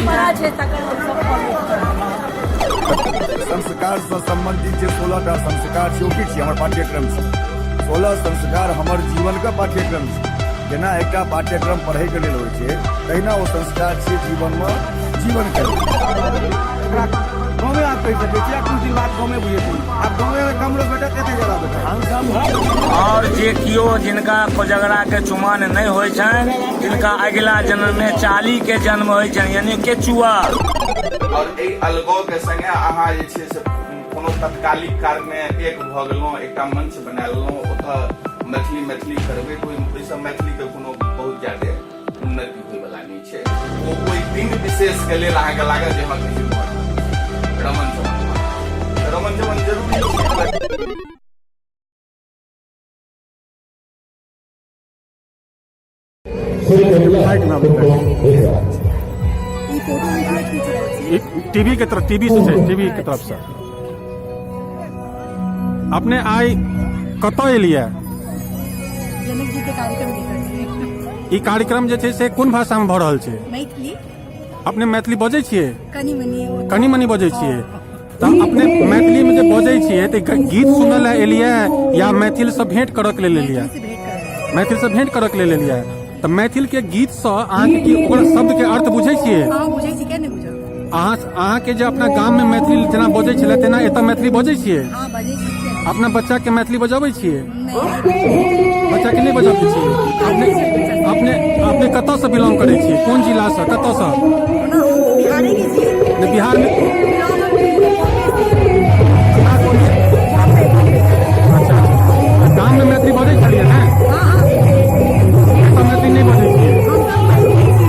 परंपरा छै तकर हमसब फॉलो करब। संस्कारसँ सम्बन्धित जे 16टा संस्कार छै, ओ की छियै? हमर पाठ्यक्रम छै। 16 संस्कार हमर जीवनके पाठ्यक्रम छै। जेना एकटा पाठ्यक्रम पढ़ैके लेल होइ छै, तहिना ओ संस्कार छियै जीवनमे जीवनके लेल। एकरा गाँवे आब कहि सकै छी, कुछ दिन बाद गाँवे बुझेतै। आब गाँवे कम लोक भेटत, एते ज्यादा भेटत। और जे कियो जिनका कोजगरा के चुमान नहि होइ छनि, तिनका अगिला जन्म में चाली के जन्म होइ छनि, यानी केचुआ। और एहि अलगाव के संगे अहाँ जे छै से कोनो तत्कालिक कारणे एक भऽ गेलहुँ, एकटा मंच बना लेलहुँ, ओतऽ मैथिली मैथिली करबै, तऽ ओहिसँ मैथिली के कोनो बहुत ज्यादे उन्नति होइवला नहि छै। ओ ओहि दिन विशेष के लेल अहाँके लागत जे हँ किछु भऽ रहल छै, रमन चमन भऽ रहल छै। रमन चमन जरूरी छै। ई फोटो हम किया खींच रहल छी? टीवी के तरफ, टीवी से छै, टीवी के तरफ से। अपने आइ कतऽ एलियै? जनक जी के कार्यक्रम देखल। ई कार्यक्रम जे छै से कोन भाषा में भऽ रहल छै? मैथिली। अपने मैथिली बजै छियै? कनी मनी। कनी मनी बजै छियै। तऽ अपने मैथिली में जे बजै छियै, तऽ गीत सुनऽ लए एलियै या मैथिल से भेंट करऽ के लेल एलियै? मैथिली से भेंट करऽ। मैथिल से भेंट करऽ के लेल एलियै। तऽ मैथिल के गीत से अहाँके की ओकर शब्द के अर्थ बुझै छियै? हँ, बुझै छी, किया नहि बुझब? अहाँके जे अपना गाम में मैथिली जेना बजै छलै, तेना एतऽ मैथिली बजै छियै? हँ, बजै छी, किया नहि? अपना बच्चा के मैथिली बजबै छियै? नहि। बच्चा के नहि बजबै छियै। अपने अपने अपने कतऽ से बिलोंग करै छियै? कोन जिला से, कतऽ से? ओना हम तऽ बिहारे के छी। नहि, बिहार में। बिलोंग हम बॉम्बे से। बॉम्बे, बॉम्बे। अच्छा, गाम में मैथिली बजै छलियै ने? हँ। एतऽ मैथिली नहि बजै छियै? हम सब मैथिली छी,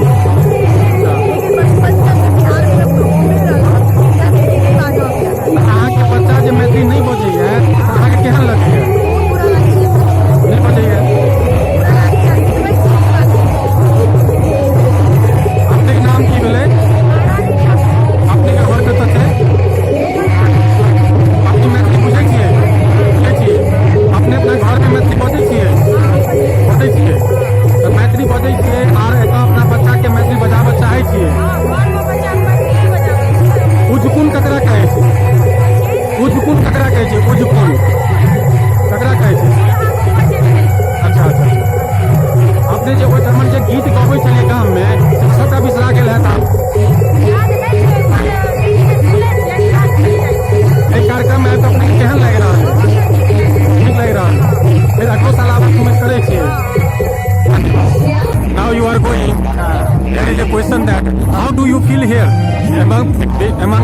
लेकिन बचपन से हम बिहार में बॉम्बे रहलहुँ, मैथिली नहि बाजऽ अबैया। तऽ अहाँके बच्चा जे मैथिली नहि बजैया, तऽ अहाँके केहन लगैया? बहुत बुरा लागैया। नहि बजैया। बुरा लागैया, सिखबै छी, बाजै। अपनेके नाम की भेलै? अपनेके घर कतऽ छै? अपने मैथिली बुझै छियै? बुझै छियै। अपने अपना घरमे मैथिली बजै छियै? बजै छियै। तऽ मैथिली बजै छियै आर एतऽ अपना बच्चाके मैथिली बजाबऽ चाहै छियै? घरमे बच्चा मैथिली बजाबै छी। उजकुन ककरा कहै छै? उजकुन ककरा कहै छै? उजकुन ककरा कहै छै? अच्छा, अपने जे ओहि ठाम जे गीत गबै छलियै गाममे, से सबटा बिसरा गेल हैत आब। याद नहि छै, पर बीचमे सुनै छियै, याद चलि जाइ छै। एहि कार्यक्रममे आबि कऽ अपनेके केहन लागि रहल है? नीक लागि रहल है। फेर अगलो साल आबऽ उम्मीद करै छियै? Now you are going. There is a question that how do you feel here among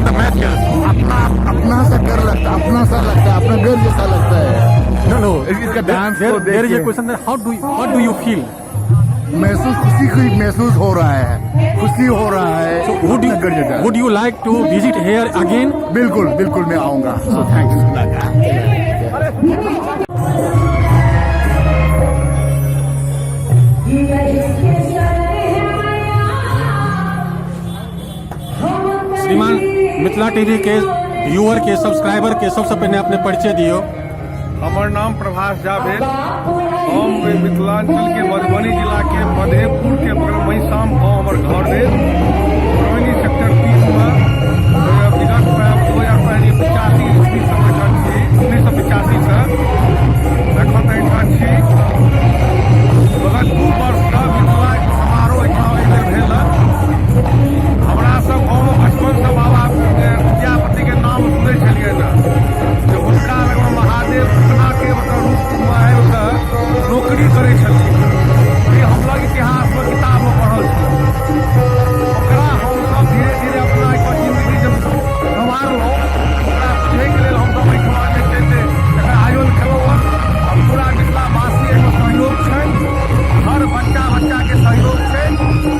the Maithils? अपना अपना सा घर लगता है, अपना सा लगता है, अपना घर जैसा लगता है। No. इसका डांस there, को देख there is a के। question that how do you feel? महसूस खुशी खुशी महसूस हो रहा है, खुशी हो रहा है। So would you अपना घर जैसा। would you like to visit here again? बिल्कुल बिल्कुल, मैं आऊंगा। So thanks. श्रीमान मिथिला टीवी के व्यूअर के, सब्सक्राइबर के सबसे पहिने अपने परिचय दियौ। हमर नाम प्रभाष झा भेल। हम मिथिलांचल के मधुबनी जिला के मधेपुर के बगल महिसाम गाँव हमर घर भेल। रोहिणी सेक्टर 30 में विगत 2085 ईस्वी से बैठल छी, 1985 से एखन एहिठाम छी। विगत 2 वर्षसँ मिथिला समारोह एहिठाम एहि बेर भेल। हमरा सब गाँवमे बचपनसँ बाबा विद्यापतिके नाम सुनै छलियै ने, जे हुनका लगमे महादेव उगनाके मतलब रूपमे आबि कऽ नौकरी करै छलखिन। ई हमलोग इतिहासमे, किताबमे पढ़ल छलहुँ। ओकरा हमसब धीरे धीरे अपना एहिपर जिन्दगी जब संवारलहुँ, ओकरा बुझैके लेल हमसब एहिठमा जे छै से एकर आयोजन केलहुँ हँ आ पूरा मिथिलावासी एहिमे सहयोग छनि, हर बच्चा बच्चाके सहयोग छै।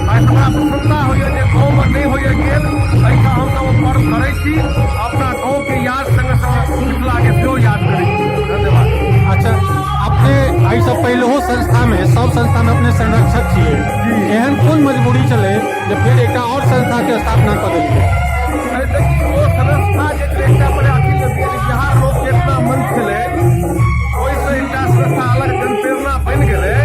आइ हमरा प्रसन्नता होइए जे गाँवमे नहि होइए गेल, एहिठाम हमसब ओ पर्व करै छी, अपना गाँवके याद संगे संगे मिथिलाके सेहो याद करै छी। धन्यवाद। अच्छा, अपने एहिसँ पहिलहो संस्थामे, सब संस्थामे अपने संरक्षक छियै। एहन कोन मजबूरी छलै जे फेर एकटा आओर संस्थाके स्थापना कऽ देलियै? अरे देखियौ, ओ संस्था जे छलै एकटा बड़े अखिल बिहार लोक चेतना मंच छलै, ओहिसँ एकटा संस्था अलग जनप्रेरणा बनि गेलै,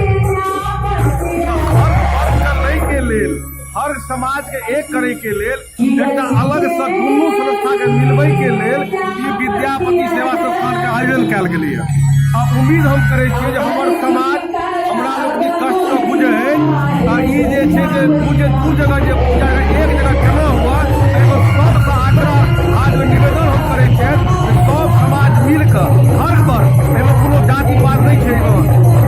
हर वर्गके लैके लेल। हर समाज के एक करे के लेल एकटा अलग से दुनू संस्था के मिलबै के लेल ई विद्यापति सेवा संस्थान के आयोजन कयल गेलैए। आ उम्मीद हम करै छियै जे हमर समाज हमरा लोकनिक कष्ट के बुझै आ ई जे छै से दू जगह जे पूजा एक जगह केना हुआ, एहिमे सबसँ आग्रह आज निवेदन हम करै छियनि जे सब समाज मिल कऽ हर वर्ग, एहिमे कोनो जाति पात नहि छै, एहिमे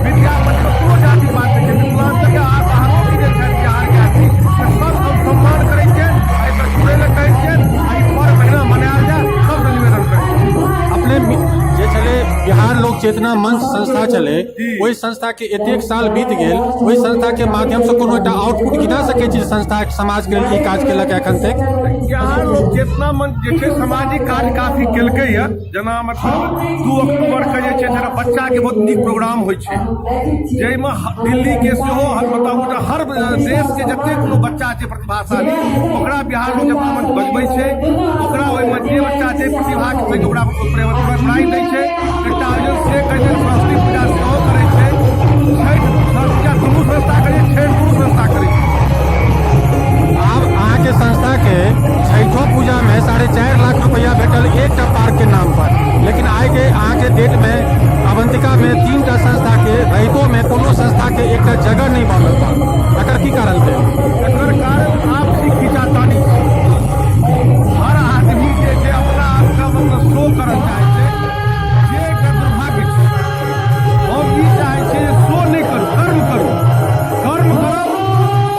विद्यापति मे कोनो जाति पात नहि छै। मिथिलांचल के आ बाहरो के जे छथि बिहार के आदमी, से सब हम सम्मान करै छियनि, एहिपर जुड़ै लए कहै छियनि आ ई पर्व एहिना मनायल जाय, सबसँ निवेदन करै छियनि। अपने जे छलै बिहार लोक चेतना मंच संस्था छलै, ओहि संस्था के एतेक साल बीत गेल, ओहि संस्था के माध्यम से कोनो एकटा आउटपुट गिना सकै छी संस्था समाज के लेल की काज केलक एखन तक? बिहार लोक चेतना मंच जे छै सामाजिक काज काफी केलकै यऽ, जेना मतलब 2 अक्टूबर के जे छै से बच्चा के बहुत नीक प्रोग्राम होइ छै, जाहिमे दिल्ली के सेहो मतलब हर देश के जते कोनो बच्चा छै प्रतिभाशाली, ओकरा बिहार लोक चेतना मंच बजबै छै। ओकरा ओहिमे जे बच्चा जे प्रतिभा के छै ओकरा प्राइज दै छै। एकटा आयोजन से करै छै, सरस्वती पूजा सेहो करै छै, छठि सरस्वती पूजा दुनू संस्था करै छै, छठि दुनू संस्था करै छै। आब अहाँके संस्था के छठो पूजा में 4.5 लाख रुपया भेटल एकटा पार्क के नाम पर, लेकिन आइ के अहाँके डेट में अवंतिका में 3टा संस्था के रहितो में कोनो संस्था के एकटा जगह नहीं बनल बा, एकर की कारण छै? एकर कारण आपसी खींचातानी छै। हर आदमी जे छै अपना आपके मतलब शो करऽ चाहै छै, जे एकर दुर्भाग्य छै। हम ई चाहै छियै जे शो नहि करू, कर्म करू। कर्म करब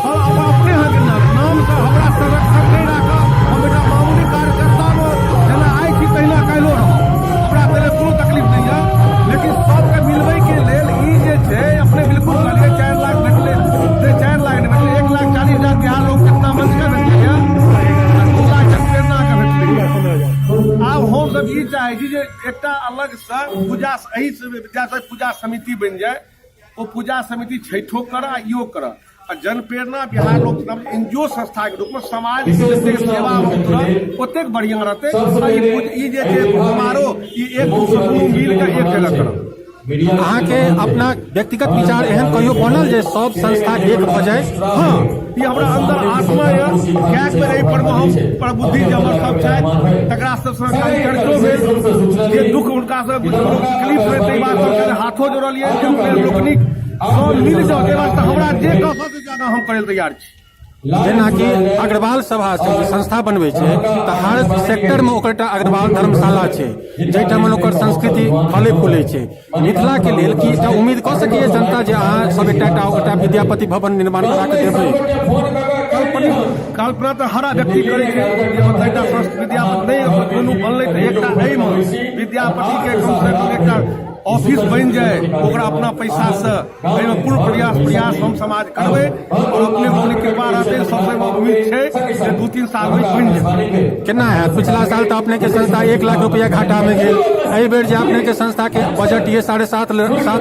हम अपने अहाँके नाम नामसँ हमरा संरक्षण नहि राखब। हम एकटा मामूली कार्यकर्तामे जेना आइ छी तहिना काल्हिो रहब, हमरा ताहि कोनो तकलीफ नहि यऽ, लेकिन सबके मिलबैके लेल ई जे छै अपने बिल्कुल कहलियै 4 लाख भेटलै, नहि 4 लाख नहि भेटलै, 1,40,000 बिहार लोक चेतना मंचके भेटलै यऽ आ 2 लाख जनप्रेरणाके भेटलै यऽ। आब हमसब ई चाहै छी जे एकटा अलगसँ पूजा एहि विद्यार्थी पूजा समिति बनि जाय, ओ पूजा समिति छठिो करऽ आ इहो करऽ आ जनप्रेरणा बिहार लोक एन जी ओ संस्थाके रूपमे समाज जतेक सेवामे उतरत ओतेक बढ़िआँ रहतै। आ ई जे छै समारोह ई एक दूसरे दुनू मिलके एक जगह करब। अहाँके अपना व्यक्तिगत विचार एहन कहियो बनल जे सब संस्था एक भऽ जाय? हँ, ई हमरा अंदर आत्मा यऽ। कएक बेर एहि पर हम प्रबुद्धि जे हमर सब छथि तकरा सबसँ चर्चो भेल, जे दुख हुनका सब तकलीफ भेल ताहि बात सबके हाथो जोड़लियै जे अपने लोकनिक सब मिल जाउ, ताहि वास्ते हमरा जे कहब से ज्यादा हम करै लए तैयार छी। जेनाकि अग्रवाल सभा छै, जे संस्था बनबै छै तऽ हर सेक्टरमे ओकर एकटा अग्रवाल धर्मशाला छै जाहिठाम ओकर संस्कृति फलै फूलै छै। मिथिलाके लेल की एकटा उम्मीद कऽ सकैए जनता जे अहाँ सब एकटा एकटा एकटा विद्यापति भवन निर्माण करा कऽ देबै? कल्पना तऽ हर व्यक्ति करै छै जे मतलब एकटा संस्कृत विद्यापति नहि कोनो बनलै तऽ एकटा एहिमे विद्यापतिके कमसँ कम एकटा ऑफिस बनि जाय ओकरा अपना पैसासँ, एहिमे पूर्ण प्रयास हम समाज करबै और अपने लोकनिक कृपा रहतै, सबसँ उम्मीद छै जे 2-3 साल में बनि जेतै। केना हैत? पिछला साल तऽ अपने के संस्था 1 लाख रुपया घाटा में गेल। एहि बेर जे अपने के संस्था के बजट ये 7.5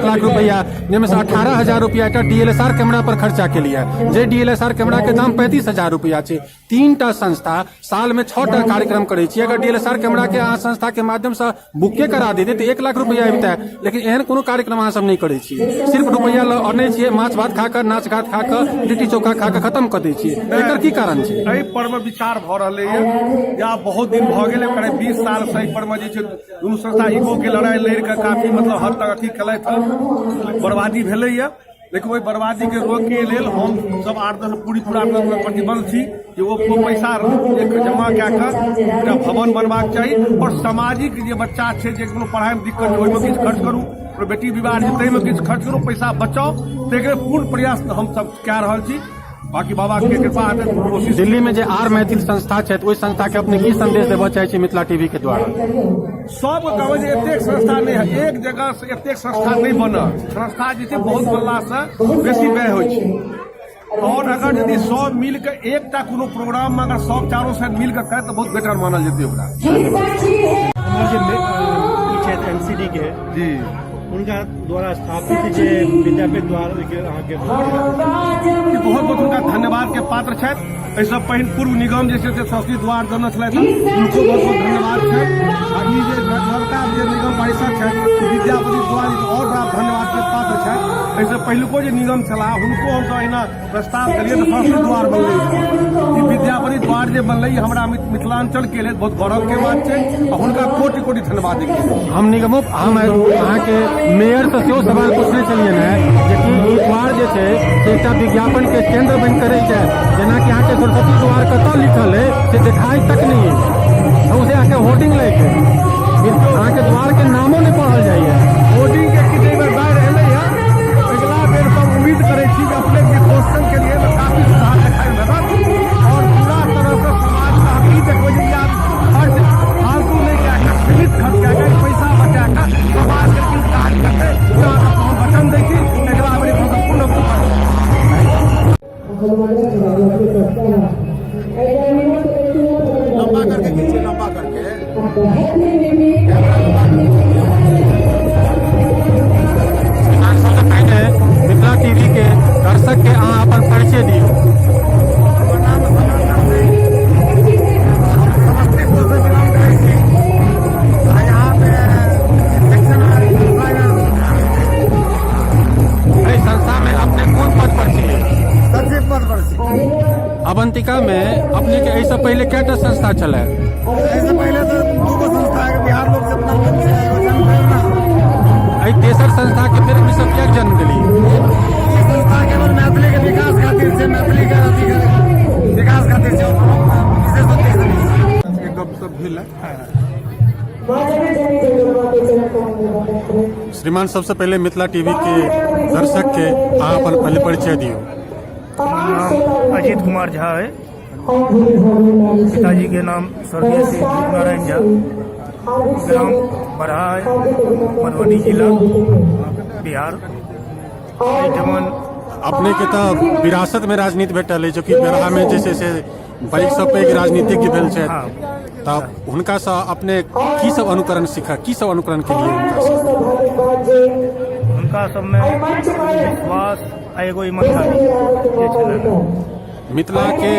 लाख रुपया, जाहिमे से 18,000 रुपया एकटा DSLR camera पर खर्चा केलिए, जे DSLR camera के दाम 35,000 रुपया छै। 3टा संस्था साल में 6टा कार्यक्रम करै छी, अगर DSLR camera के अहाँ संस्था के माध्यम से बुके करा देते तऽ 1 लाख रुपया अबितै, लेकिन एहन कोनो कार्यक्रम अहाँ सब नहि करै छियै, सिर्फ रुपया लऽ अनै छियै, माछ भात खा कऽ, नाच गात खा कऽ, लिट्टी चोखा खा कऽ खत्म कऽ दै छियै। एकर की कारण छै? एहि पर मे विचार भऽ रहलैए जे आब बहुत दिन भऽ गेलै, करीब 20 साल से एहि पर मे जे छै दुनू संस्था ईगो के लड़ाइ लड़ि कऽ काफी मतलब हद तक अथी केलथि हँ, बर्बादी भेलैए। लेकिन ओहि बर्बादीके रोकके लेल हम सब 8-10 पूरी पूरा प्रतिबद्ध छी जे ओ पैसा एक जमा कए कऽ एकटा भवन बनबाक चाही और सामाजिक जे बच्चा छै जे कोनो पढ़ाइमे दिक्कत छै ओहिमे किछु खर्च करू, ओकर बेटी विवाह छै ताहिमे किछु खर्च करू, पैसा बचाउ, ताहिके पूर्ण प्रयास हमसब कए रहल छी। बाकी बाबा के कृपा हेतै तऽ कोशिश। दिल्ली में जे आर मैथिल संस्था छथि ओहि संस्था के अपने की संदेश देबऽ चाहै छी मिथिला टीवी के द्वारा? सबके कहबै जे एतेक संस्था नहि है, एक जगह से एतेक संस्था नहि बनत। संस्था जे छै बहुत बनलासँ बेसी व्यय होइ छै और अगर यदि सब मिल के एकटा कोनो प्रोग्राम में अगर सब चारो साइड मिल के करे तऽ बहुत बेटर मानल जेतै ओकरा। हमर जे ई छथि एम सी डी के जी, हुनका द्वारा स्थापित जे विद्यापीठ द्वार ओहिके अहाँके ई बहुत बहुत हुनका धन्यवाद के पात्र छथि। एहिसँ पहिन पूर्व निगम जे छै से सरस्वती द्वार देने छलथि, हुनको बहुत बहुत धन्यवाद छनि। आ ई जे नवका जे निगम परिषद छथि विद्यापति द्वार, ई आओर बड़ा धन्यवाद के पात्र छथि। एहिसँ पहिलुको जे निगम छलाह हुनको हमसब एहिना प्रस्ताव केलियै तऽ सरस्वती द्वार बनलै। ई विद्यापति द्वार जे बनलै ई हमरा मिथिलांचल के लेल बहुत गौरव के बात छै आ हुनका कोटि कोटि धन्यवाद दै छी। हम निगमो हम अहाँके मेयरसँ सेहो सवाल पूछने छलियै ने जे कि ई द्वार जे छै से एकटा विज्ञापनके केंद्र बनि कऽ रहि जाय, जेनाकि अहाँके सरस्वती द्वार कतऽ लिखल है से देखाइ तक नहि है, उसे अहाँके होर्डिंग लागि गेल, अहाँके द्वारके नामो नहि पढ़ल जाइए। होर्डिंग के किछु एहि बेर बाढ़ि एलै हँ, अगिला बेर हम उम्मीद करै छी जे अपने वित्तपोषण के लिए काफी सुधार देखाइ भेटत और पूरा तरहसँ समाजके हम ई देखबै जे आब खर्च फालतू नहि कए कऽ, सीमित खर्च कए कऽ पैसा बचा कऽ समाजके किछु काज करतै। हम वचन दै छी अगिला बेर हमसब पूर्ण लंबा करके खींचिए, लंबा करके। सबसँ पहिने मिथिला टीवी के दर्शक के अहाँ अपन परिचय दियौ। हमर नाम सनातन सिंह, हम समस्तीपुर से बिलोंग करै छी आ यहाँ पे सेक्शन एहि संस्था में अपने कोन पद पर छियै? सचिव पद पर छी। अवंतिका में अपने के एहिसँ पहिले कएटा संस्था छलै? एहिसँ पहिले तऽ दूगो संस्था है, बिहार लोक सेवा दल छै, एगो जन प्रेरणा। एहि तेसर संस्था के फेर अपने सब किया जन्म देलियै? ई संस्था केवल मैथिली के विकास खातिर छै, मैथिली के अथी के विकास खातिर छै और कोनो विशेष उद्देश्य नहि छै। गप सब भेल है। श्रीमान, सबसे पहले मिथिला टीवी के दर्शक के अहाँ अपन पहले परिचय दियौ। नाम अजीत कुमार झा है, पिताजी के नाम स्वर्गीय श्री नारायण झा, ग्राम बरहा है, मधुबनी जिला, बिहार। एहिठमन अपने के तऽ विरासत में राजनीति भेटल अछि, जो कि बरहा में जे छै से पैघ सँ पैघ राजनीतिज्ञ भेल छथि, तऽ हुनकासँ अपने की सब अनुकरण सीखा, की सब अनुकरण केलियै हुनकासँ? हुनका सबमे विश्वास आ एगो ईमानदारी जे छलनि। मिथिला के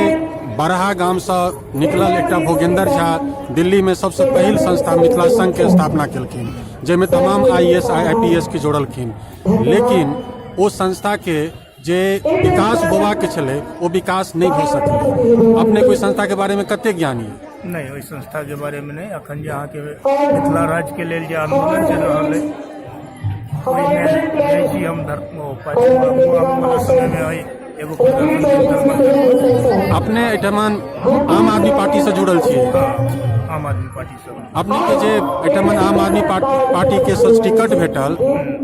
बरहा गामसँ निकलल एकटा भोगेंद्र झा दिल्ली में सबसँ पहिल संस्था मिथिला संघ के स्थापना केलखिन, जाहिमे तमाम I S I P S के जोड़लखिन, लेकिन ओ संस्था के जे विकास होबाक छलै ओ विकास नहि भऽ सकलै। अपने कोई संस्था के बारे में कते ज्ञान यऽ? नहि, ओहि संस्थाके बारेमे नहि। अखन जे अहाँके मिथिला राज्यके लेल जे आन्दोलन चलि रहल अइ ओहिमे जाइ छी हम ओ पाछू आबू वाला समयमे अइ एगो प्रदर्शन जंतर मंतर। अपने एहिठमन आम आदमी पार्टी से जुड़ल छियै? हँ, आम आदमी पार्टी से। अपने के जे एहिठमन आम आदमी पार्टी के से टिकट भेटल,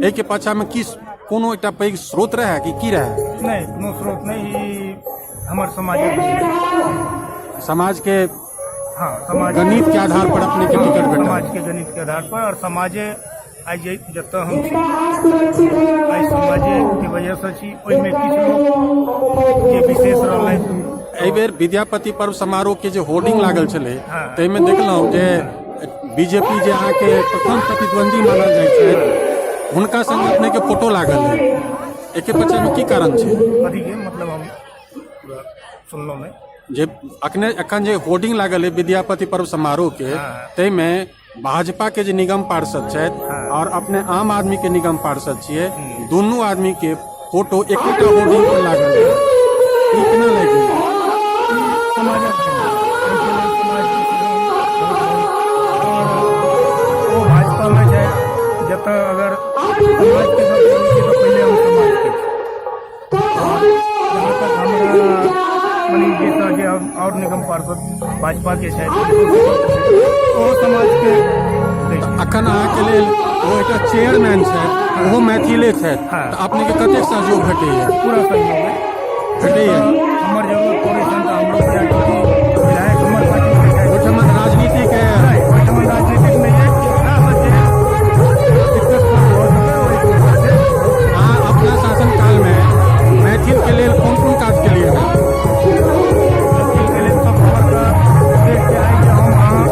एहिके पाछा में की कोनो एकटा पैघ स्रोत रहै कि की रहै? नहि, कोनो स्रोत नहि, ई हमर समाजक समाज के हँ समाज गणित के आधार पर अपने के टिकट भेटल। समाज के गणित के आधार पर और समाजे आइ जे जतऽ हम छी आइ समाजे के वजह से छी, ओहिमे किछु लोक जे विशेष रहलै। एहि बेर विद्यापति पर्व समारोह के जे होर्डिंग लागल छलै ताहिमे देखलहुँ जे बीजेपी जे अहाँके प्रथम प्रतिद्वंदी मानल जाइ छै हुनका संग अपने के फोटो लागल है, एके पछा में की कारण छै? कथी के मतलब हम पूरा सुनलहुँ नहि। जे अखने अखन जे होर्डिंग लागल है विद्यापति पर्व समारोह के ताहिमे भाजपा के जे निगम पार्षद छथि और अपने आम आदमी के निगम पार्षद छियै, दुनू आदमी के फोटो एकेटा होर्डिंग पर लागल है, ई केना लागि गेल? समाजक छै, एहिके लेल समाजके सेहो बहुत और ओ भाजपामे छै, जतऽ अगर समाजके गप करै छियै तऽ पहिले हम समाजके छी और जहाँ तक हमरा मनीष जी सँ जे और निगम पार्षद भाजपा के छथि ओहो समाजके दै छथि। अखन अहाँके लेल ओ एकटा चेयरमैन छथि, ओहो मैथिले छथि, तऽ अपनेके कतेक सहयोग भेटैया? पूरा सहयोग है भेटैया। हमर जरूरत पड़ै छनि तऽ हमरो चूँकि विधायक हमर पार्टीके छथि। ओहिठमन राजनीतिके नहि, ओहिठमन राजनीतिक नहि है, ओकरासँ जे दिक्कत सब भऽ सकै ओहि छै। अहाँ अपना शासनकालमे मैथिलके लेल कोन कोन काज केलियै हँ? मैथिलके लेल सबसँ बड़का उद्देश्य आइ जे हम अहाँ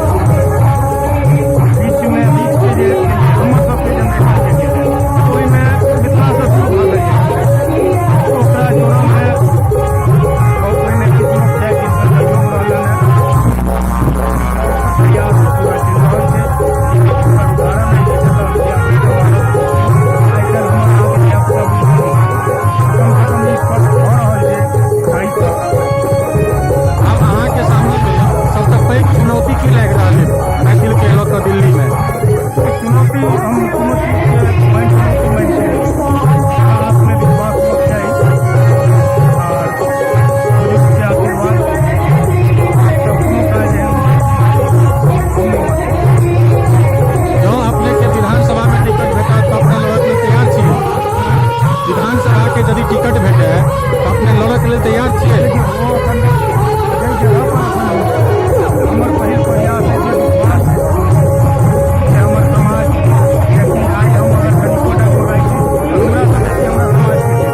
बीचमे बीचके जे हमर सबके जेनरेशन जे गेलै की लागि रहल है मैथिल के लऽ कऽ दिल्ली में? चुनौती हम कोनो चीजके मानि चुनौती मानि आत्मविश्वास होना चाही आर बुजुर्गके आशीर्वाद तऽ कोनो काज एहन जँ अपने के विधानसभा में टिकट भेटत तऽ अपने लड़क लेल तैयार छियै? विधानसभा के यदि टिकट भेटै तऽ अपने लड़क लेल तैयार छियै? देखियौ, ओ अपन जाहि जगह पर अपन हमर पहिल प्रयास है जे विश्वास है जे हमर समाज, कियाकि आइ हम अगर कनिकोटा बोलै छी तऽ हमरा सँ बेसी हमरा समाजके छै।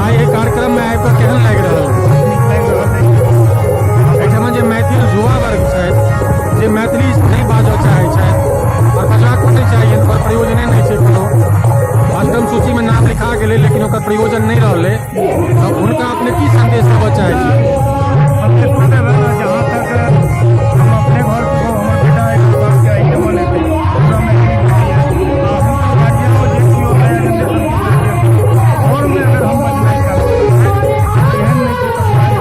आइ एहि कार्यक्रम में आबि कऽ केहन लागि रहल है? नीक लागि रहल अछि। एहिठाम जे मैथिल युवा वर्ग छथि, जे मैथिली नहि बाजऽ चाहै छथि आओर बजबाको नहि चाहिए, ओकर प्रयोजने नहि छै कोनो, अष्टम सूचीमे नाम लिखा गेलै लेकिन ओकर प्रयोजन नहि रहलै, तऽ हुनका अपने की संदेश देबऽ चाहै छी? संदेशो देबै ने, जहाँ तक हम अपने घरके कहू, हमर बेटा एक सालके एहिठाम हेतै, पूरा मैथिली बजैए आ हुनकर गार्जियनो जे केओ नया जेनरेशनके गार्जियन घरमे अगर हम बजनाइ चालू करबै, एहन नहि छै तऽ पढ़ाइ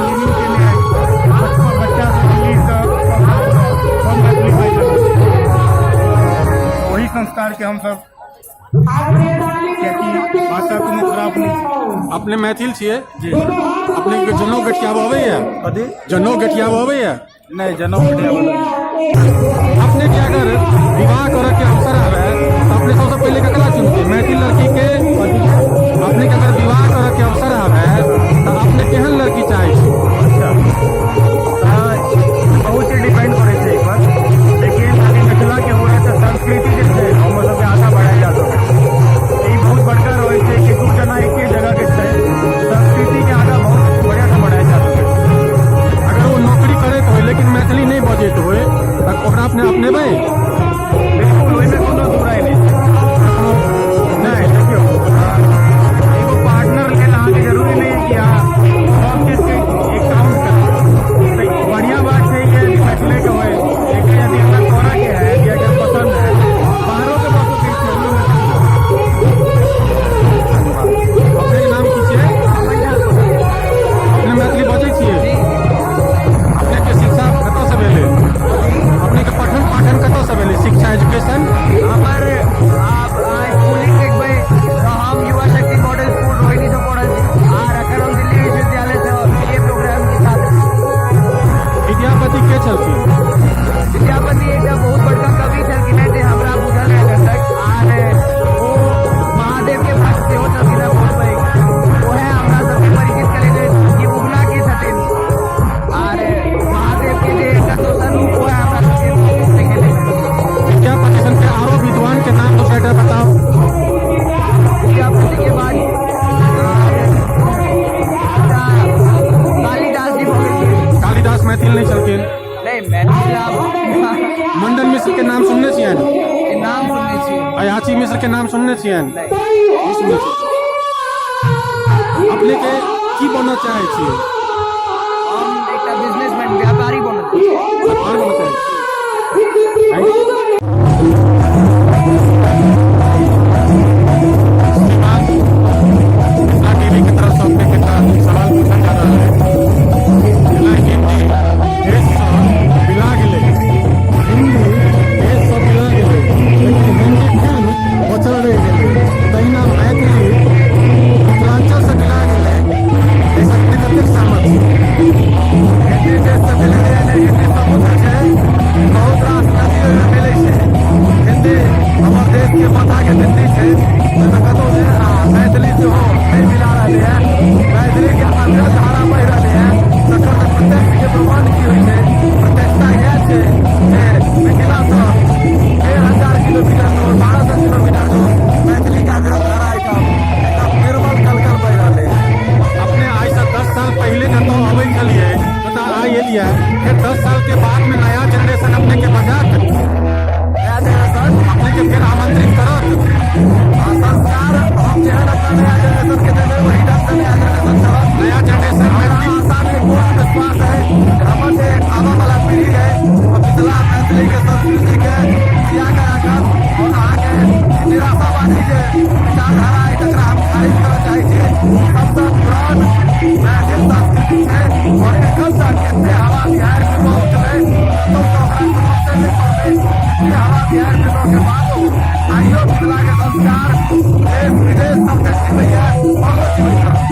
इंजीनियरिंग केने हइ, बचपन बच्चासँ दिल्लीसँ सब मैथिली बाजि रहल छै। ओही संस्कारके हमसब, कियाकि भाषा कोनो खराब नहि छै। अपने मैथिल छियै? जी। अपने के जनउ गठियाब अबैया? कथी? जनउ गठियाब अबैया? नहि, जनउ गठियाब। अपने के अगर विवाह करऽ के अवसर आवे तऽ अपने सबसे पहिले ककरा चुनबै, मैथिल लड़की के? अपने के अगर विवाह करऽ के अवसर आवे तऽ अपने केहन लड़की चाहै छी? अच्छा, तऽ बहुत चीज डिपेंड करै छै एहिपर, लेकिन यदि मिथिलाके हुए तऽ संस्कृति जे छै हमर सबके आगाँ बढ़ायल जा सकै। ई बहुत बड़का रहै छै कि दू जना एके जगहके छै, संस्कृतिके आगाँ बहुत बढ़िआँसँ बढ़ायल जा सकै छै। अगर ओ नौकरी करैत होय लेकिन मैथिली नहि बजैत होय तऽ ओकरा अपने अपनेबै? बिल्कुल, ओहिमे कोनो बुराइ नहि छै। नहि, देखियौ, एगो पार्टनर लेल अहाँके जरूरी नहि है कि अहाँ सब चीजके एकाउंट करू। तऽ बढ़िआँ बात छै कि मिथिलेके होय, लेकिन यदि हमरा करऽके है, यदि अगर पसन्द है, बाहरोके भऽ सकै छै, ओहिमे अपनेके नाम की छियै? अपने मैथिली बजै छियै? अपनेके शिक्षा कतऽसँ भेलै? अपनेके पठन पाठन कतऽसँ भेलै, शिक्षा, एजुकेशन? हमर आब स्कूलिंग देखबै तऽ हम युवा शक्ति मॉडल स्कूल रोहिणीसँ पढ़ल छी आर अखन हम दिल्ली विश्वविद्यालयसँ बी ए प्रोग्राम के छात्र छी। विद्यापति के छलखिन? विद्यापति एकटा बहुत बड़का कवि छलखिन हेँ, जे हमरा बुझल है एखन तक, आर ओ महादेव के भक्त सेहो छलखिन हेँ बहुत पैघ। ओएह हमरा सबके परिचित करेने कि उगना के छथिन आर महादेव के जे एकटा दोसर रूप, ओएह हमरा सबके देखेने। विद्यापति सन के आरो विद्वान के नाम दू चारिटा बताउ। विद्यापति के बाद आर एकटा कालिदास जी भऽ गेलखिन। कालिदास मैथिल नहि छलखिन। नहि, मैथिल आब मंडन मिश्र के नाम सुनने छियनि? के नाम सुनने छी। अयाची मिश्र के नाम सुनने छियनि? नहि। नहि सुनने छियै। अपने के की बनऽ चाहै छियै? हम एकटा बिजनेसमैन, व्यापारी बनल छी। व्यापार बनऽ चाहै छियै। Thank you. श्रीमान, मिथिला टीवी के तरफ से अपने के सवाल पूछल जा रहल है। जेना हिंदी देशसँ बिला गेलै, हिंदी देशसँ बिला गेलै, लेकिन हिंदी फिल्म बचल रहि गेलै, तहिना मैथिली मिथिलाञ्चलसँ बिला गेलै, एहिसँ अपने कतेक सहमत छी? हिंदी देशसँ मिलैए नहि, हिंदी समुद्र छै, बहुत रास नदी ओहिमे मिलै छै। हिंदी हमर देशके माथाके बिंदी छै, ओहिमे कतहु नहि। आ मैथिली सेहो नहि मिला रहलै है, मैथिलीके अविरल धारा बहि रहलै है। तकर तऽ प्रत्यक्षके प्रमाण की होइ छै? प्रत्यक्षता इएह छै जे मिथिलासँ 1500 किलोमीटर दूर, 1200 किलोमीटर दूर मैथिलीके अविरल धारा एहिठाम एकदम निर्मल कलकल बहि रहलै है। अपने आइसँ 10 साल पहिले जतऽ अबै छलियै ततऽ आइ एलियै, फेर 10 साल के बाद में नया जनरेशन अपने के बजात? नया जनरेशन अपने के फेर आमंत्रित करत? आ संस्कार हम जेहन अपना नया जनरेशन के देबै, वही ढंग से नया जनरेशन चलत। नया जनरेशन हमरा मैथिली आशा नहि, पूर्ण विश्वास है कि हमर जे आबऽ वाला पीढ़ी है, ओ मिथिला मैथिली के संस्कृति के जिया के राखत और अहाँके निराशावादी जे विचारधारा है, तकरा हम खारिज करऽ चाहै छियै। सबसँ पुरान मैथिल संस्कृति छै और एकर एखन तक एते हवा बिहारि मे बह उठलै, कतौ सँ ओकरा समझते नहि पड़लै। एते हवा बिहारि भेलो के बादो आइयो मिथिला के संस्कार देश विदेश सबके जीवैया, आगो जीवैत रहत।